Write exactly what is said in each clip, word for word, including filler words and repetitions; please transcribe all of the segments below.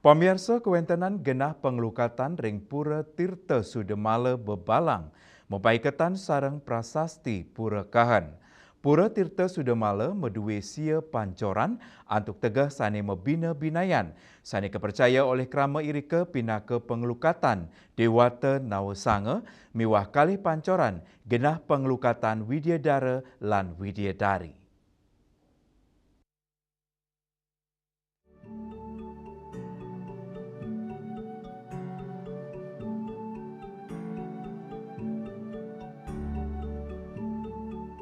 Pamiarsa, kawéntenan genah panglukatan ring Pura Tirta Sudamala Bebalang mapaiketan sareng prasasti Pura Kehen. Pura Tirta Sudamala madué sia pancoran antuk tegeh sané mabina-binayan, sané kapercaya olih krama irika pinaka panglukatan Déwata Nawasanga miwah kalih pancoran genah panglukatan Widyadara lan Widyadari.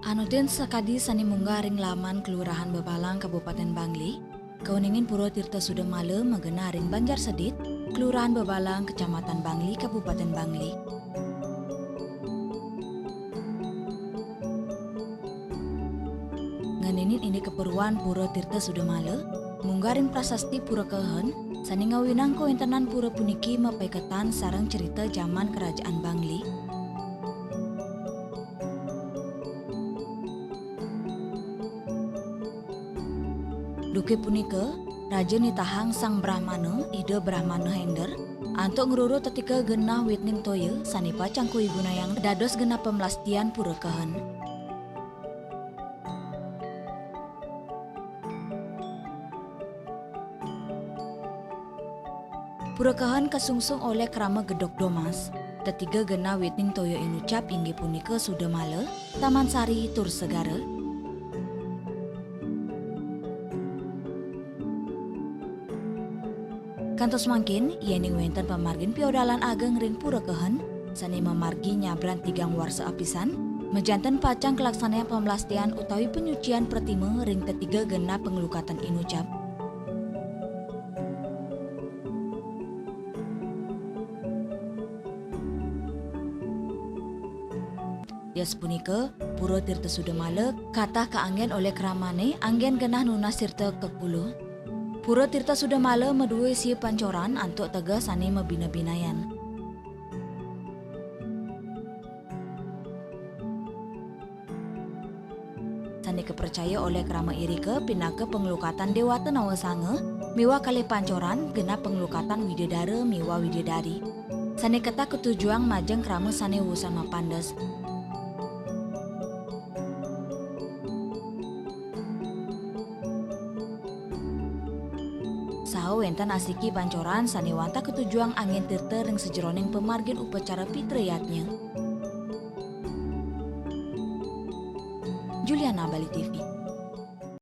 Anodin sakadi sané munggah ring laman Kelurahan Bebalang, Kabupaten Bangli, kauningin Pura Tirta Sudamala magenah ring Banjar Sedit, Kelurahan Bebalang, Kecamatan Bangli, Kabupaten Bangli. Ngeninin indik kaperluan Pura Tirta Sudamala, munggah ring prasasti Pura Kehen, sané ngawinang kawéntenan pura puniki mapaiketan sareng cerita jaman Kerajaan Bangli. Duké punika, raja nitahang Sang Brahmana, Ida Brahmana Hender, antuk ngrurut tetika genah witning toya sané pacang kawigunayang dados genah pamlastian Pura Kehen. Pura Kehen kasungsung olih krama gedog domas. Tetiga genah witning toya inucap inggih punika Sudamala, Taman Sari, tur Segara. Kantos mangkin, yéning wénten pamargin piodalan ageng ring Pura Kehen, sané mamargi nyabran tigang warsa apisan, majanten pacang kalaksanayang pamlastian utawi panyucian pratima ring tetiga genah panglukatan inucap. Yas punika, Pura Tirta Sudamala katah kaanggén olih kramané anggén genah nunas tirta kekulu. Pura Tirta Sudamala madué sia pancoran antuk tegeh sané mabina-binayan. Sané kapercaya olih krama irika pinaka panglukatan Déwata Nawasanga miwah kalih pancoran genah panglukatan Widyadara miwah Widyadari. Sané ketah katujuang majeng krama sané wusan mapandes. Saha wénten asiki pancoran sané wantah katujuang anggén tirta ring sajeroning pamargin upacara pitrayatnya. Juliana